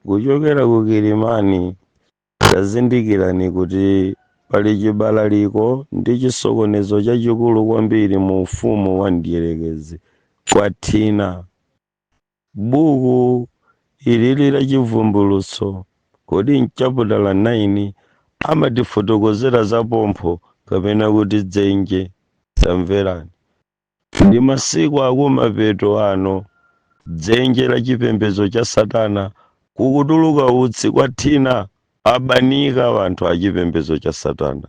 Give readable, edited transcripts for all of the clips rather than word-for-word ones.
Kuchokera ku Kilimani, tazindikirani kuti pali chibalaliko ndi chisokonezo chachikulu kwambiri mu ufumu wa mdierekezi. Kwathina buku ilili la Chivumbulutso, kodi mchaputala 9 amatifotokozera za pompho kapena kuti dzenje? Tamverani, ndi masiku akumapeto ano, dzenje la chipembedzo cha Satana kukutuluka utsi. Kwathina, abanika anthu a chipembedzo cha Satana,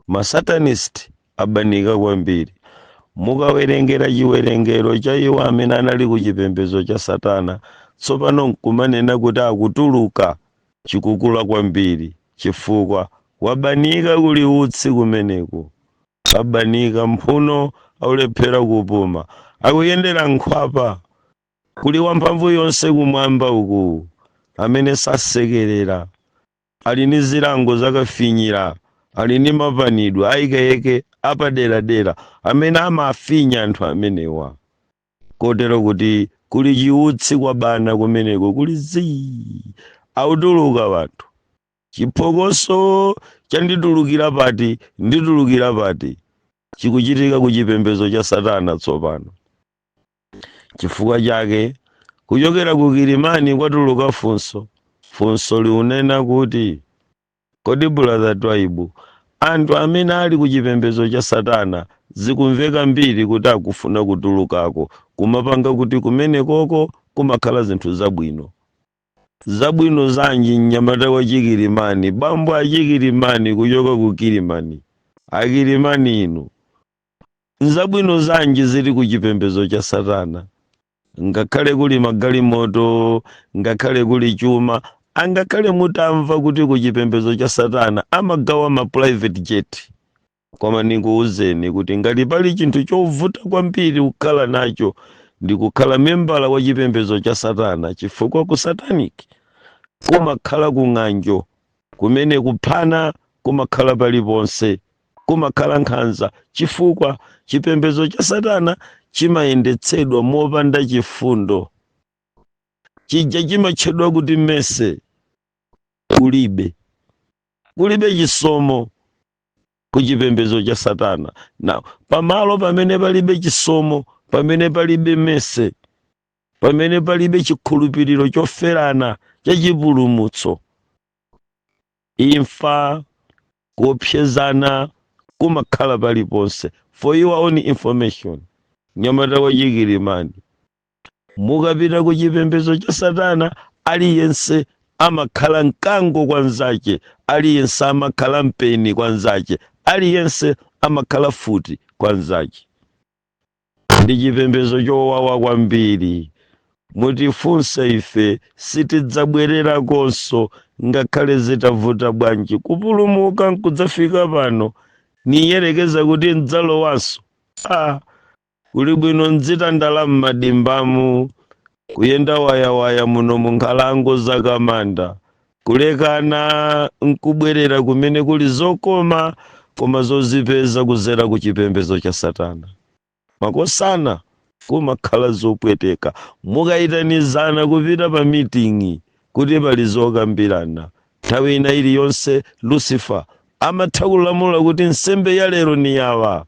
masatanist abanika kwambiri. Mukawerengera chiwerengero cha iwo amene anali ku chipembedzo cha Satana, tsopano nkumanena kuti akutuluka, chikukula kwambiri, chifukwa wabanika, kuli utsi kumeneko. Abanika mphuno, aulephera kupuma, akuyendera nkhwapa. Kuli wamphamvu yonse kumwamba uku amene sasekerera, ali ni zilango zakafinyira, ali ni mapanidwe ayikeyeke apaderadera amene amafinya anthu amenewa, kotero kuti kuli chiutsi kwabana kumeneko, kuli zii, autuluka wanthu. Chiphokoso chanditulukira pati, nditulukira pati, chikuchitika ku chipembedzo cha Satana tsopano. Chifukwa chake kuchokera ku Kilimani kwatuluka funso. Funso liunena kuti, kodi Brother Twaibu, anthu amene ali ku chipembedzo cha Satana zikumveka mbiri kuti akufuna kutulukako, kumapanga kuti kumenekoko kumakhala zinthu zabwino? Zabwino zanji, mnyamata wa Chikilimani, bambo achikilimani kuchoka ku Kilimani, Akilimani inu, nzabwino zanji zili ku chipembedzo cha Satana? Ngakhale kuli magalimoto, ngakhale kuli chuma, angakhale mutamva kuti ku chipembedzo cha Satana amagawa ma private jet, koma ndikuwuzeni kuti ngati pali chinthu chovuta kwambiri kukhala nacho, ndi kukhala membala wa chipembedzo cha Satana, chifukwa ku satanic kumakhala kung'anjo kumene kuphana kumakhala paliponse, kumakhala nkhanza, chifukwa chipembedzo cha Satana chimayendetsedwa mopanda chifundo. Chija chimatchedwa kuti mercy kulibe, kulibe chisomo ku chipembedzo cha Satana. Na pamalo pamene palibe chisomo, pamene palibe mercy, pamene palibe chikhulupiriro choferana chachipulumutso, imfa, kuopsezana kumakhala paliponse. For your own information, nyamata wa Chikilimani, mukapita ku chipembedzo cha Satana, aliyense amakhala mkango kwa nzache, aliyense amakhala mpeni kwa nzache, aliyense amakhala futi kwa nzache. Ndi chipembedzo chowawa kwambiri. Mutifunse ife, sitidzabwererakonso ngakhale zitavuta bwanji. Kupulumuka nkudzafika pano, niyerekeza kuti ndzalowanso? Ah, kuli bwino ndzitandala m'madimbamu, kuyenda wayawaya muno mu nkhalango zakamanda, kulekana nkubwerera kumene kuli zokoma koma zozipeza kuzera ku chipembedzo cha Satana. Makosana, kumakhala zopweteka. Mukayitanizana kupita pa mitingi kuti pali zokambirana, nthawi ina iliyonse Lucifer amatha kulamula kuti nsembe ya lero ni yawa.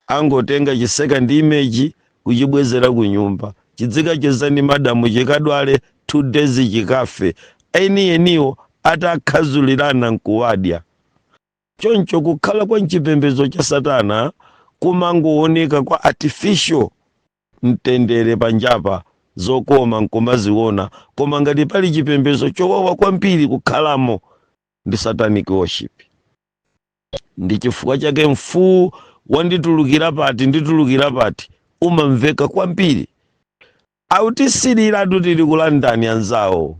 Angotenga chiseka ndi image kuchibwezera ku nyumba, chidzikacheza ndi madamu, chikadwale 2 days, chikafe, enieniwo atakhazulirana nkuwadya. Choncho kukhala kwa mchipembedzo cha Satana kumangooneka kwa artificial mtendere panjapa, zokoma nkumaziona, koma ngati pali chipembedzo chowawa kwambiri kukhalamo, ndi satanic worship. Ndi chifukwa chake mfuwu wanditulukira pati, nditulukira pati umamveka kwambiri. Autisiliratu tili ku London, anzawo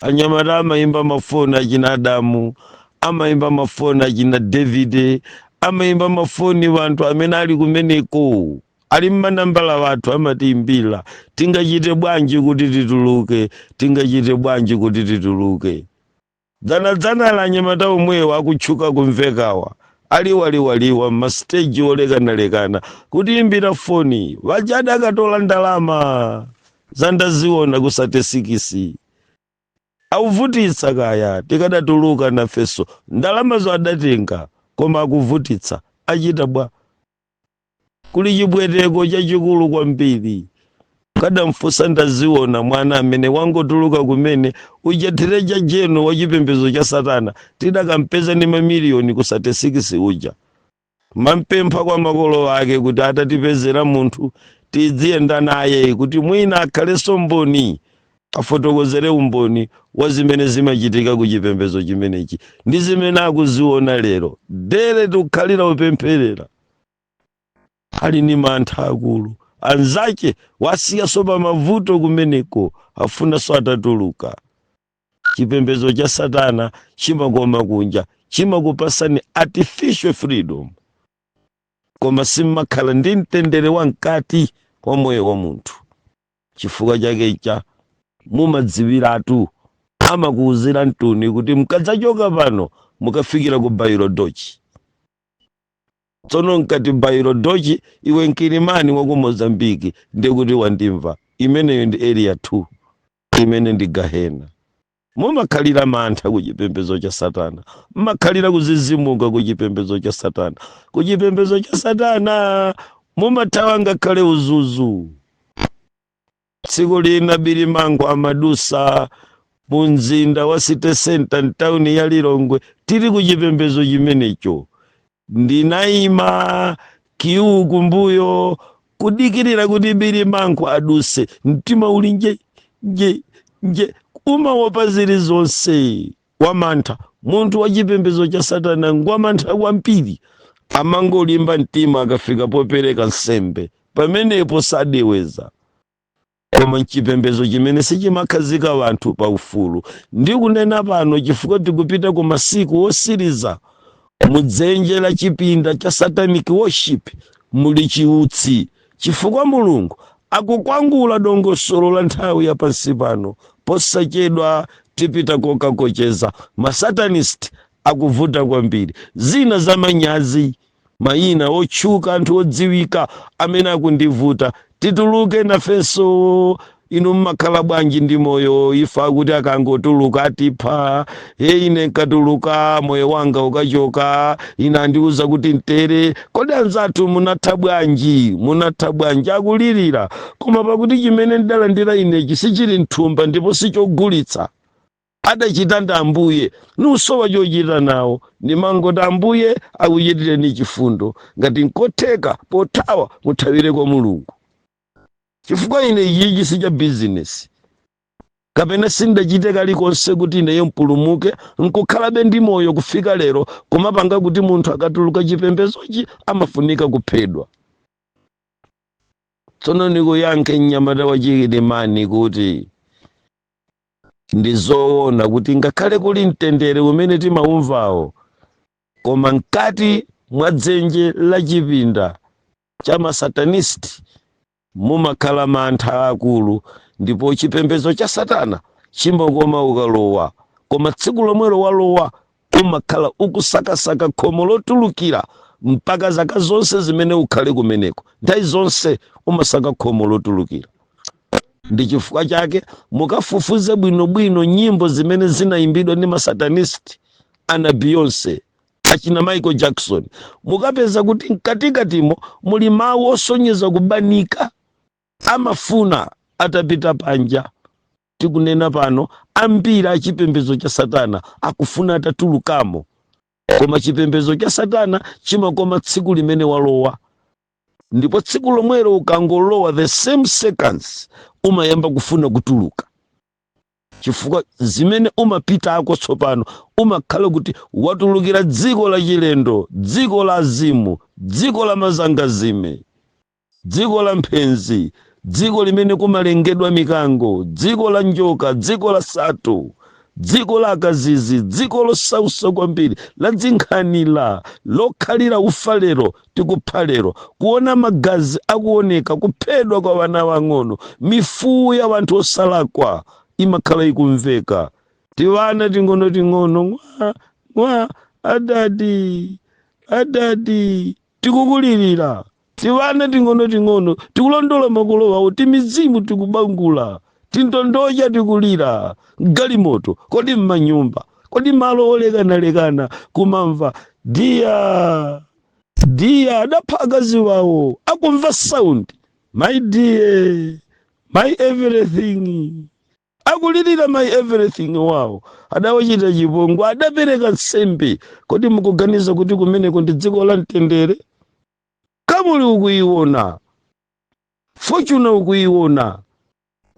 anyamata amayimba mafoni, achina Adamu amayimba mafoni, achina David amayimba mafoni, wanthu amene ali kumeneko ali mmanambala wathu amatiyimbira: tingachite bwanji kuti tituluke? Tingachite bwanji kuti tituluke? Dzanadzana la anyamata omwewo akutchuka kumvekawa, aliwaliwaliwa m'masiteji olekanalekana, kutiyimbira foni, vaja adakatola ndalama zandaziona ku 36. Akuvutitsa kaya, tikadatuluka nafenso ndalamazo adatenga, koma akuvutitsa, achita bwa? Kuli chipweteko chachikulu kwambiri. Kadamfunsa ndaziona mwana amene wangotuluka kumene uja, treasurer general wa chipembedzo cha satana, tidakampeza ndi mamiliyoni ku 36 uja, mampempha kwa makolo ake kuti atatipezera munthu tidziyenda naye kuti mwina akhalenso mboni, afotokozere umboni wa zimene zimachitika ku chipembedzo chimenechi ndi zimene akuziona lero. Dere tikukhalira upempherera, ali ni mantha akulu. Anzache wasiyaso pa mavuto kumeneko, afunanso atatuluka. Chipembedzo cha satana chimakoma kunja, chimakupasani artificial freedom, koma simmakhala ndi mtendere wamkati wa moyo wa munthu. Chifukwa chake cha mumadziwiratu, amakuwuzira mtuni kuti mukadzachoka pano mukafikira ku Bairo Dochi. Tsono nkati Bairo Dochi, iwe mkilimani wa ku Mozambiki, ndikuti wandimva, imeneyo ndi area 2, imene ndi gahena. Mumakhalira mantha ku chipembedzo cha satana, mmakhalira kuzizimuka ku chipembedzo cha satana. Ku chipembedzo cha satana mumathawa ngakhale uzuzu. Tsiku lina Bilimango amadusa mu mzinda wa city center mtawuni ya Lilongwe, tili ku chipembedzo chimenecho. Ndinayima queue kumbuyo kudikirira kuti Bilimango aduse, mtima uli nje nje nje, umaopa zilizonse, wamantha. Munthu wa chipembedzo cha satana ngwamantha kwambiri, amangolimba mtima akafika popereka nsembe, pamenepo sadeweza. Koma mchipembedzo chimene sichimakhazika wanthu pa ufulu, ndikunena pano chifukwa tikupita ku masiku osiriza, mudzenje la chipinda cha satanic worship muli chiutsi, chifukwa Mulungu akukwangula dongosolo la nthawi ya pansi pano. Posachedwa tipita kokakocheza. Masatanist akuvuta kwambiri, zina za manyazi, mayina otchuka, anthu odziwika amene akundivuta. Tituluke nafenso. Inu mmakhala bwanji ndi moyo? Ifa kuti akangotuluka atipha. He, ine nkatuluka moyo wanga ukachoka, ine andiuza kuti ntere. Kodi anzathu munatha bwanji? Munatha bwanji? Akulirira. Koma pakuti chimene ndalandira inechi sichili mthumba ndipo sichogulitsa, adachita ndi Ambuye, nusowa chochita nawo. Ndimangoti Ambuye akuchitireni chifundo. Ngati nkotheka pothawa, muthawire kwa Mulungu, chifukwa ine ichichi si cha bizinesi kapena sindachite kalikonse kuti ineyo mpulumuke nkukhalabe ndi moyo kufika lero. Kumapanga kuti munthu akatuluka chipembezochi amafunika kuphedwa. Tsono ndikuyankhe mnyamata wa Chikilimani kuti ndi zoona kuti ngakhale kuli mtendere umene timaumvawo, koma mkati mwa dzenje la chipinda cha masatanist mumakhala mantha akulu, ndipo chipembedzo cha satana chimakoma ukalowa, koma tsiku lomwelo walowa umakhala ukusakasaka khomo lotulukira mpaka zaka zonse zimene ukhale kumeneko. Nthawi zonse umasaka khomo lotulukira. Ndi chifukwa chake mukafufuze bwinobwino nyimbo zimene zinayimbidwa ndi masatanist, ana Beyonce, achina Michael Jackson, mukapeza kuti mkatikatimo muli mawu osonyeza kubanika, amafuna atapita panja. Tikunena pano ambiri achipembedzo cha satana akufuna atatulukamo, koma chipembedzo cha satana chimakoma tsiku limene walowa, ndipo tsiku lomwelo ukangolowa, the same seconds umayamba kufuna kutuluka, chifukwa zimene umapitako tsopano umakhala kuti watulukira dziko la chilendo, dziko la azimu, dziko la mazangazime, dziko la mphenzi, dziko limene kumalengedwa mikango, dziko la njoka, dziko la sato, dziko la akazizi, dziko losausa kwambiri, la dzinkhanira, lokhalira ufa lero tikupha lero, kuona magazi akuoneka, kuphedwa kwa vana wang'ono, mifuwu ya wanthu osalakwa imakhala ikumveka, tivana ting'ono-ting'ono, mwa mwa adadi adadi, tikukulirira tivana ting'ono-ting'ono, tikulondola makolo awo, timizimu tikubangula. Tindondocha tikulira galimoto, kodi mmanyumba, kodi malo olekanalekana, kumamva "Dear, dear." Adapha akazi wawo. Akumva sound "My dear, my everything." Akulirira my everything wawo, adawachita chipongwe, adapereka nsembe. Kodi mukuganiza kuti kumeneko ndi dziko la mtendere? Camry ukuiona, Fortuner ukuiona,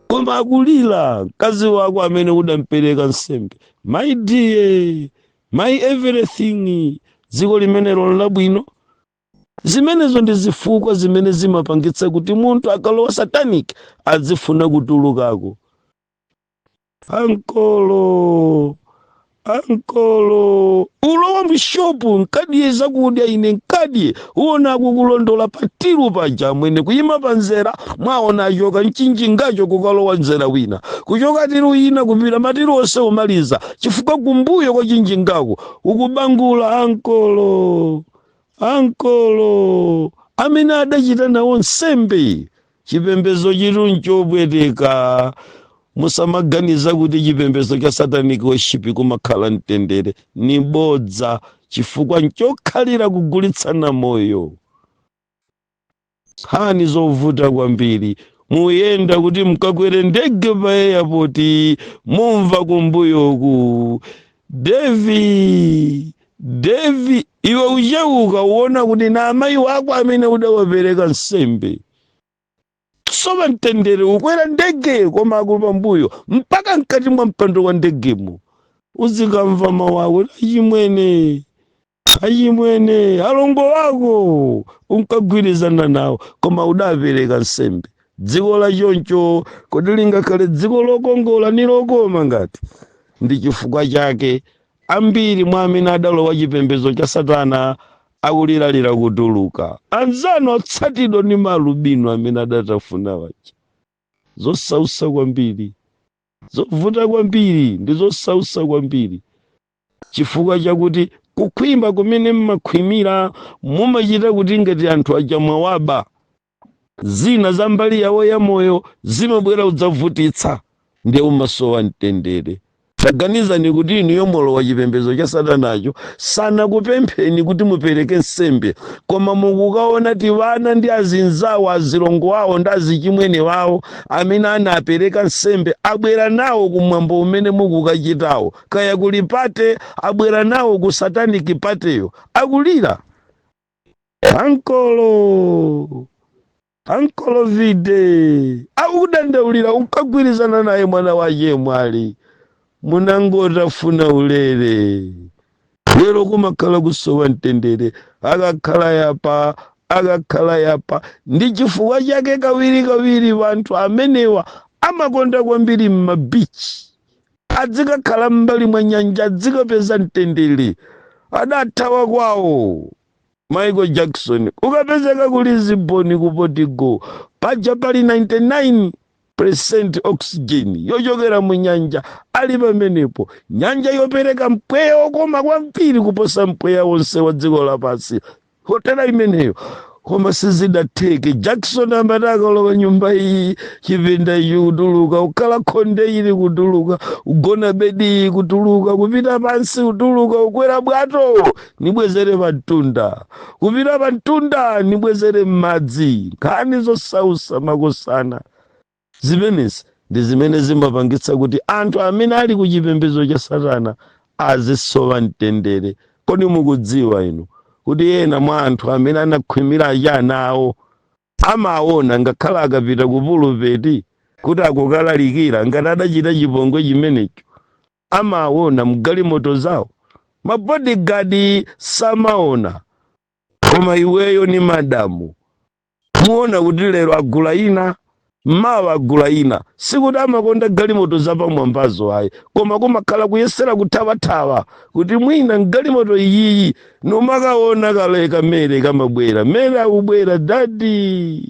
koma akulira mkazi wako amene udampereka nsembe, "My dear, my everything." Dziko limenelo labwino? Zimenezo ndi zifukwa zimene zimapangitsa kuti munthu akalowa satanic adzifuna kutulukako. Ankolo, ankolo, ulowa mshopu, nkadye zakudya ine nkadye, uona akukulondola patilu paja mwene kuyima panzera. Mwaona achoka mchinjingacho kukalowa nzera wina, kuchoka till ina kupita ma till onse umaliza, chifukwa kumbuyo kwa chinjingako ukubangula. Ankolo, ankolo amene adachita nawo nsembe. Chipembedzo chitu nchopweteka. Musamaganiza kuti chipembedzo cha satanic worship kumakhala mtendere, ni bodza, chifukwa nchokhalira kugulitsana moyo. Nkhani zovuta kwambiri. Muyenda kuti mkakwere ndege pa airport, mumva kumbuyoku "Devi, Devi." Iwe ucheuka, uona kuti na amayi wako amene udawapereka nsembe. Soba mtendere. Ukwera ndege, koma akuli pambuyo mpaka mkati mwa mpando wa ndegemo, uzikamva mawu ako, "Achimwene, achimwene." Alongo wako unkagwirizana nawo, koma udapereka nsembe. Dziko la choncho kodi lingakhale dziko lokongola ni lokoma ngati? Ndi chifukwa chake ambiri mwa amene adalowa chipembedzo cha satana akulilalira kutuluka. Anzanu atsatidwa ndi malubino amene adatafuna waja. Zosausa kwambiri, zovuta kwambiri, ndi zosausa kwambiri, chifukwa chakuti kukhwimba kumene mmakhwimira, mumachita kuti ngati anthu aja mwawaba zina za mbali yawo ya moyo, zimabwera kudzavutitsa, ndiye umasowa mtendere. Taganizani kuti inu yomolowa chipembedzo cha satanacho, sanakupempheni kuti mupereke nsembe, koma mukukaona tivana ndi azinzawo, azilongo awo ndi azichimwene wawo amene anapereka nsembe, abwera nawo kumwambo umene mukukachitawo, kaya kuli party, abwera nawo ku satanic partyyo, akulira, "Ankolo, ankolo vide." Akudandaulira unkagwirizana naye mwana wache mwali, munangotafuna ulere. Lero kumakhala kusowa mtendere, akakhala yapa, akakhala yapa. Ndi chifukwa chake kawiri kawiri anthu amenewa amakonda kwambiri m'ma beach, adzikakhala m'mbali mwa nyanja, adzikapeza mtendere. Adathawa kwawo. Michael Jackson ukapezeka ku Lisbon, ku Portugal paja pali 99% oxygen yochokera mu nyanja. Ali pamenepo, nyanja yopereka mpweya wokoma kwambiri kuposa mpweya wonse wa dziko lapansi, hotela imeneyo. Koma sizidatheke. Jackson amati akalowa nyumba iyi, chipinda ichi, kutuluka, kukhala khonde ili, kutuluka, kugona bedi iyi, kutuluka, kupita pansi, kutuluka, kukwera bwato, nibwezere pamtunda, kupita pamtunda, nibwezere m'madzi. Nkhani zosausa, makosana. Zimenezi ndi zimene zimapangitsa kuti anthu amene ali ku chipembedzo cha satana azisowa mtendere. Kodi mukudziwa inu kuti ena mwa anthu amene anakhwimira achana awo amaona ngakhala akapita ku pulupeti kuti akukalalikira, ngati adachita chipongwe chimenecho, amaona mgalimoto zawo, ma bodyguard samaona, koma iweyo ni madamu muona kuti lero agula ina, mawa agula ina? Sikuti amakonda galimoto zapamwambazo ayi, koma kumakhala kuyesera kuthawathawa kuti mwina mgalimoto iyiyi nomakaona kale kamere kamabwera, mere akubwera, "Daddy,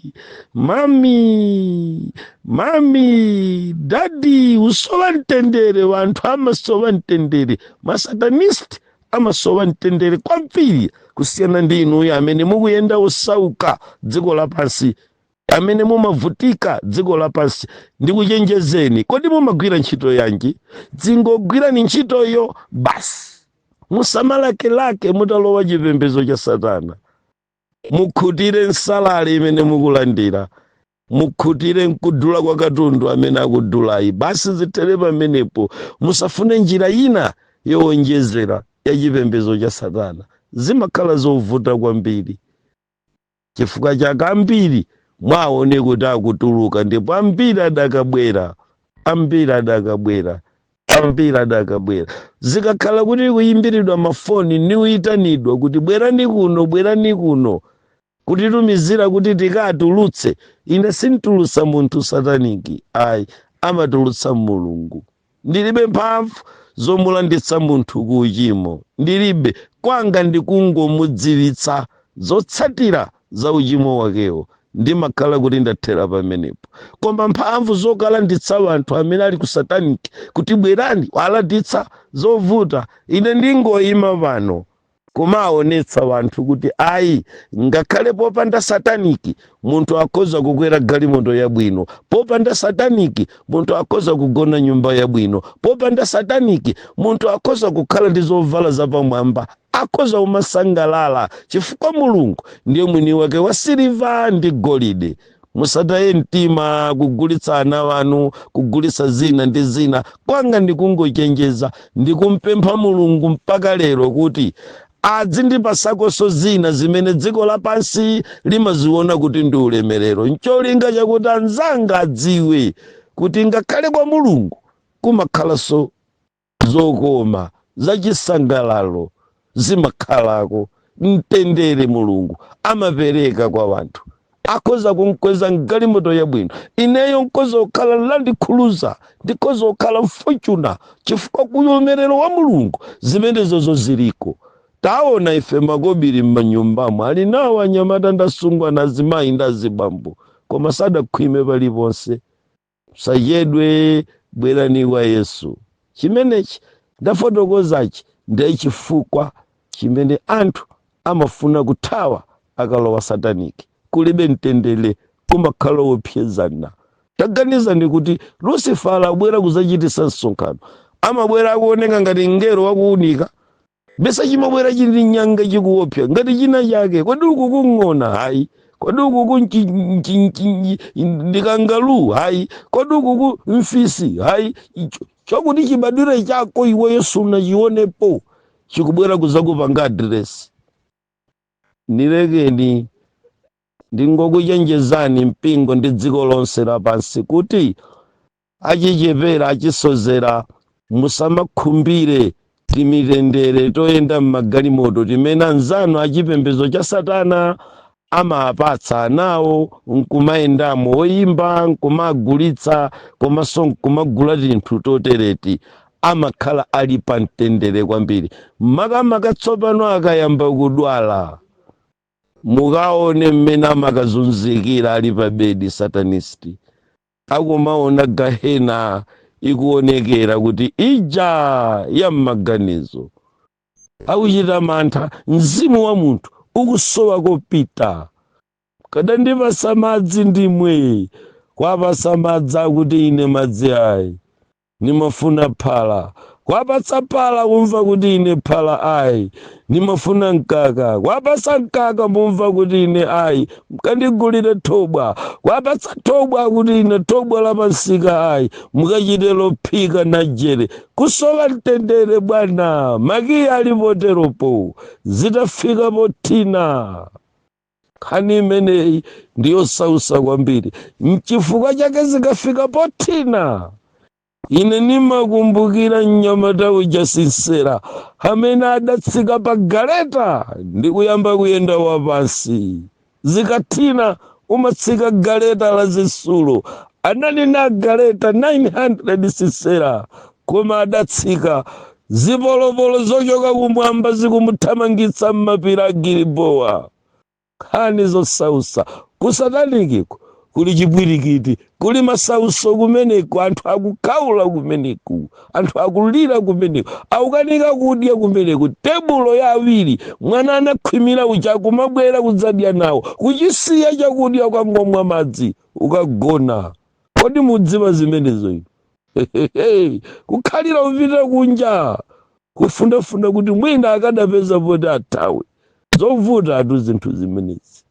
mummy, mummy, daddy." Usowa mtendere. Wanthu amasowa mtendere, ma satanist amasowa mtendere kwambiri kusiyana ndi inuyo amene mukuyenda osauka dziko lapansi. Amene mumavutika dziko lapansi, ndikuchenjezeni. Kodi mumagwira ntchito yanji? Dzingogwirani ntchitoyo basi, musamalakelake mutalowa chipembedzo cha satana. Mukhutire nsalale imene mukulandira, mukhutire nkudula kwa katundu amene akudulayi, basi zithere pamenepo. Musafune njira ina yowonjezera ya chipembedzo cha satana. Zimakhala zovuta kwambiri. Chifukwa chake ambiri mwaone kuti akutuluka, ndipo ambiri adakabwera, ambiri adakabwera, ambiri adakabwera. Zikakhala kuti kuyimbiridwa mafoni, niuyitanidwa kuti bwerani kuno, bwerani kuno, kutitumizira kuti tikatulutse, ine sintulutsa munthu satanic, ayi, amatulutsa Mulungu. Ndilibe mphamvu zomulanditsa munthu ku uchimo, ndilibe. Kwanga ndikungomudziwitsa zotsatira za uchimo wakewo, ndimakhala kuti ndathera pamenepo. Koma mphamvu zokalanditsa anthu amene ali ku satanic kuti bwerani, walanditsa, zovuta. Ine ndingoyima pano kumaonetsa wanthu kuti ayi, ngakhale popanda satanic munthu akhoza kukwera galimoto yabwino, popanda satanic munthu akhoza kugona nyumba yabwino, popanda satanic munthu akhoza kukhala ndi zovala zapamwamba, akhoza kumasangalala, chifukwa Mulungu ndiye mwini wake wa siliva ndi golide. Musataye mtima kugulitsa ana wanu, kugulitsa zina ndi zina. Kwanga ndikungochenjeza, ndikumpempha Mulungu mpaka lero kuti adzindipasakonso zina zimene dziko lapansi limaziona kuti ndi ulemerero, ncholinga chakuti anzanga adziwe kuti ngakhale kwa Mulungu kumakhalanso zokoma, zachisangalalo zimakhalako, mtendere Mulungu amapereka kwa wanthu. Akhoza kunkweza mgalimoto yabwino, ineyo nkhoza kukhala Land Cruiser, ndikhoza kukhala Fortuner, chifukwa kuulemerero wa Mulungu zimenezozo ziliko. Taona ife makobiri m'manyumbamo ali nawo anyamata, ndasungwa na azimayi ndi azibambo, koma sadakhwime paliponse. Sachedwe, bwerani kwa Yesu. Chimenechi ndafotokozachi ndiye chifukwa chimene anthu amafuna kuthawa akalowa satanic. Kulibe mtendere, kumakhala wopyezana. Taganizani kuti Lucifer abwera kuzachitisa msonkhano, amabwera akuoneka ngati mngelo wakuunika, besa chimabwera chili nyanga, chikuopsa ngati china chake. Kodi uku kung'ona? Hayi. Kodi uku ndi kangaroo? Hayi. Kodi uku ku mfisi? Hayi. Chokuti chibadwire chako iweyo sunachionepo, chikubwera kuzakupanga address. Nilekeni ndingokuchenjezani mpingo ndi dziko lonse lapansi kuti achichepera, achisozera, musamakhumbire timitendere toyenda m'magalimoto timene anzanu achipembedzo cha satana amapatsa anawo nkumayendamo, woyimba nkumagulitsa komanso nkumagula tinthu totereti. Amakhala ali pa mtendere kwambiri, makamaka tsopano akayamba kudwala. Mukaone mmene amakazunzikira ali pa bedi satanist, akumaona gahena ikuonekera kuti ija ya m'maganizo, akuchita mantha, mzimu wa munthu ukusowa kopita. Kadandipasa madzi ndimwe, kwapasa madzi akuti ine madzi ayi, nimafuna phala. Kwapatsa phala, kumva kuti ine phala ayi, nimafuna mkaka. Kwapatsa mkaka, mumva kuti ine ayi, mkandigulire thobwa. Kwapatsa thobwa, kuti ine thobwa lapansika ayi, mukachite lophika na jere. Kusowa mtendere bwana, makiya alipoteropo zitafika pothina. Nkhani imeneyi ndiyosausa kwambiri, nchifukwa chake zikafika pothina, ine nimakumbukira mnyamata uja Sinsera amene adatsika pa galeta ndi kuyamba kuyenda wapansi. Zikathina umatsika galeta la zitsulo. Anali na galeta 900 Sinsera, koma adatsika, zipolopolo zochoka kumwamba zikumuthamangitsa m'mapiri a Gilibowa. Nkhani zosausa. Ku sataniciko kuli chipwirikiti. Kuli masauso kumeneku, anthu akukaula kumeneku, anthu akulira kumeneku, akukanika kudya kumeneku. Tebulo ya awiri, mwana anakhwimira uja akumabwera kudzadya nawo, kuchisiya chakudya, ukangomwa madzi ukagona. Kodi mudziwa zimenezo inu? Kukhalira kupita kunja kufunafuna kuti mwina akadapeza poti athawe. Zovuta atu zinthu zimenezi.